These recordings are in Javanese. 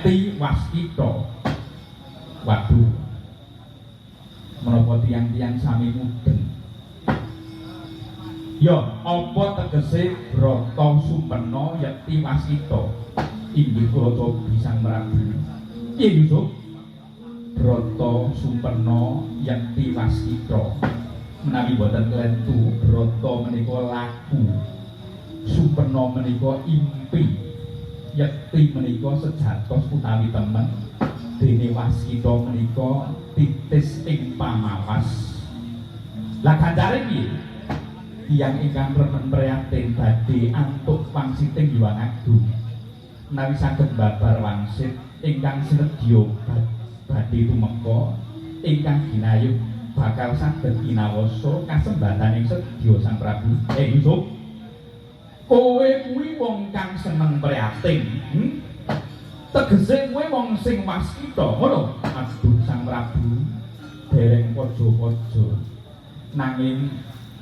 Yekti Waskita. Waduh, menapa tiyang-tiyang sami mudeng? Ya, apa tegese Brata Sumpena Yekti Waskita? Inggih kula cobi Sang Prabu. Piye Yusuf? Brata Sumpena Yekti Waskita. Menawi boten klentu, brata menika laku, sumpena menika impi, yekti menika sejatos utawi temen, dene waskita menika titis ing pamawas. Lah ganjare piye? Tiyang ingkang remen prihatin badhe antuk wangsiting Hyang Agung, menawi saged babar wangsit ingkang sinedya badhe tumeka, ingkang ginayuh bakal saged kinawasa kasembataning sedya Sang Prabu. Yusuf, kowe kuwi wong kang seneng prihatin, Tegese kowe wong sing waskita, ngono? Aduh Sang Prabu, dereng pojo-pojo. Nanging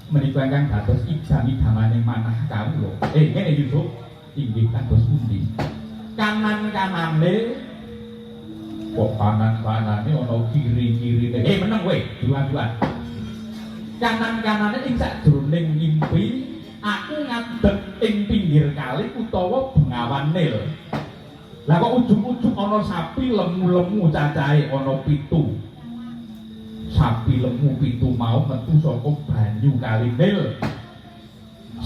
menika ingkang dados idam-idamaning manah kawula. Ngene Yusuf, inggih kados pundi? Kanan-kanane kok kanan-kanane ana kiri-kirine. Meneng kowe, duan-duan. Kanan-kanane ing sakjroning ngimpi aku ngadeg ing pinggir kali utawa bengawan Nil. Lah kok ujug-ujug ana sapi lemu-lemu cacahe ana 7. Sapi lemu 7 mau metu saka banyu kali Nil.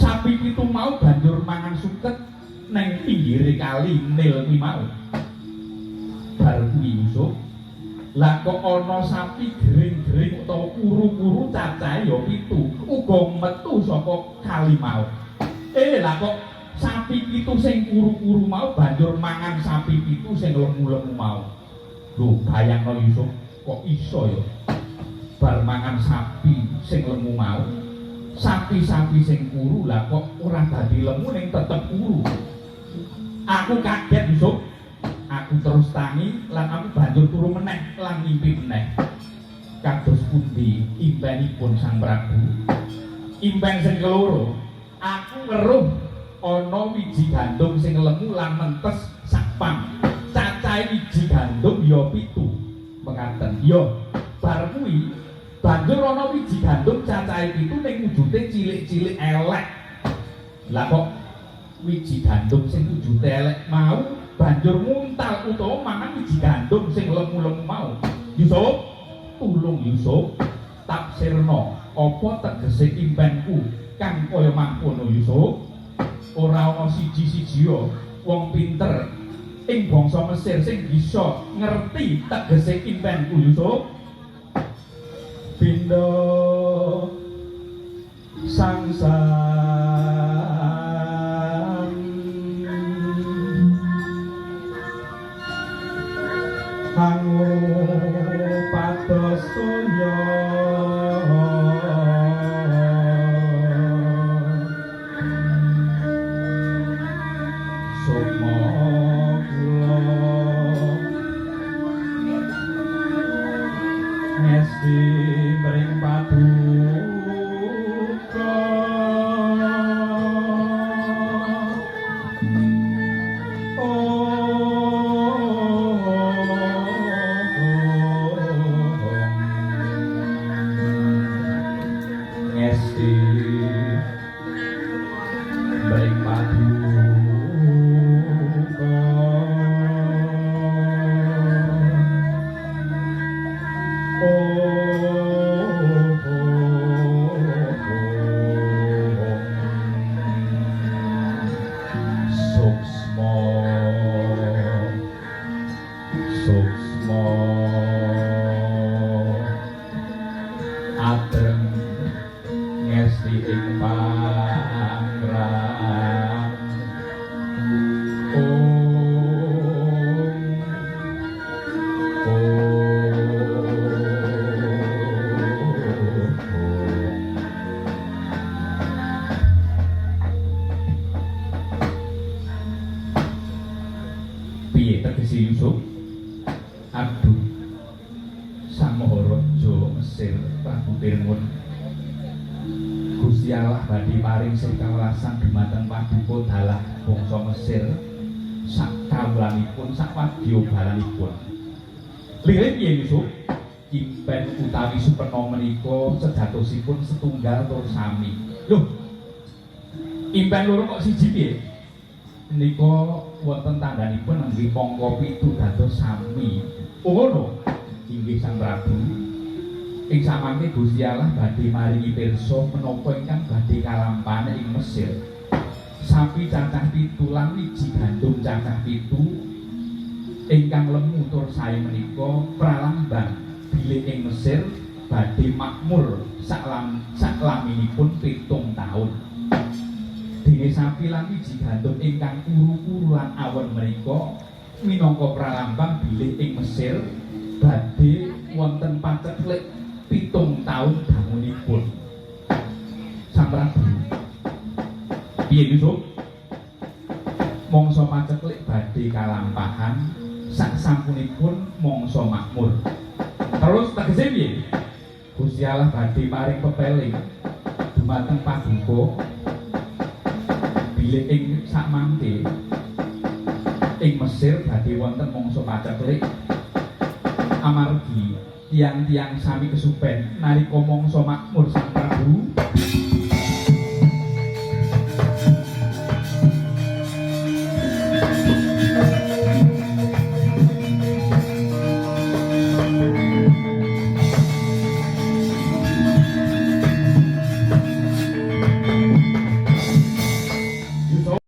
Sapi 7 mau banjur mangan suket neng pinggire kali Nil kuwi mau. Bar kuwi Yusuf, lah kok ana sapi gering-gering utawa kuru-kuru cacahe ya 7, uga metu saka kali mau. Lah kok sapi 7 sing kuru-kuru mau banjur mangan sapi 7 sing lemu-lemu mau. Lho, bayangno Yusuf, kok iso ya? Bar mangan sapi sing lemu mau, sapi-sapi sing kuru lah kok ora dadi lemu ning tetep kuru. Aku kaget Yusuf. Aku terus tangi lan aku banjur turu meneh lan ngimpi meneh. Kados pundi impenipun Sang Prabu? Impen sing keloro, aku weruh ana wiji gandum sing lemu lan mentes sak pang. Cacahe wiji gandum ya 7. Mekaten. Ya, bar kuwi banjur ana wiji gandum cacahe 7 ning wujude cilik-cilik elek. Lah kok wiji gandum sing wujude elek mau banjur muntal utawa mangan wiji gandum sing lemu-lemu mau. Yusuf, tulung Yusuf, tafsirno apa tegese impenku kang kaya mangkono Yusuf? Ora ana siji-sijiya wong pinter ing bangsa Mesir sing bisa ngerti tegese impenku Yusuf. Pindha sangsan angupadasaya sukma kula ngesti mring paduka. Ngesti mring paduka. Suksma suksma adreng ngesti ing pangkram. Om Om. Piye tegese Yusuf? Aduh, Sang Maharaja Mesir Prabu Pirngun, Gusti Allah badhe paring sih kawelasan dumateng paduka dalah bangsa Mesir. sak kawulanipun, sak wadya balanipun. Lire piye, Yusuf? Impen utawi supena menika sejatosipun setunggal tur sami. Loh. Impen loro kok siji piye? Menika wonten tandhanipun nggih angka 7 dados sami. Oh ngono. Inggih, Sang Prabu. Ing samangke Gusti Allah badhe maringi pirsa menapa ingkang badhe kalampahan ing Mesir. Sapi cacah 7 lan wiji gandum cacah 7 ingkang lemu tur sae menika pralambang bilih ing Mesir badhe makmur saklaminipun 7 taun. Dene sapi lan wiji gandum ingkang kuru-kuru lan awen menika minangka pralambang bilih ing Mesir badhe wonten paceklik 7 taun dangunipun. Sang Prabu. Piye, Yusuf? Mangsa paceklik badhe kalampahan sak sampunipun mangsa makmur. Terus tegese piye? Gusti Allah badhe paring pepeling dumateng paduka bilih ing sakmangke ing Mesir badhe wonten mangsa paceklik, amargi tiyang-tiyang sami kesupen nalika mangsa makmur, Sang Prabu.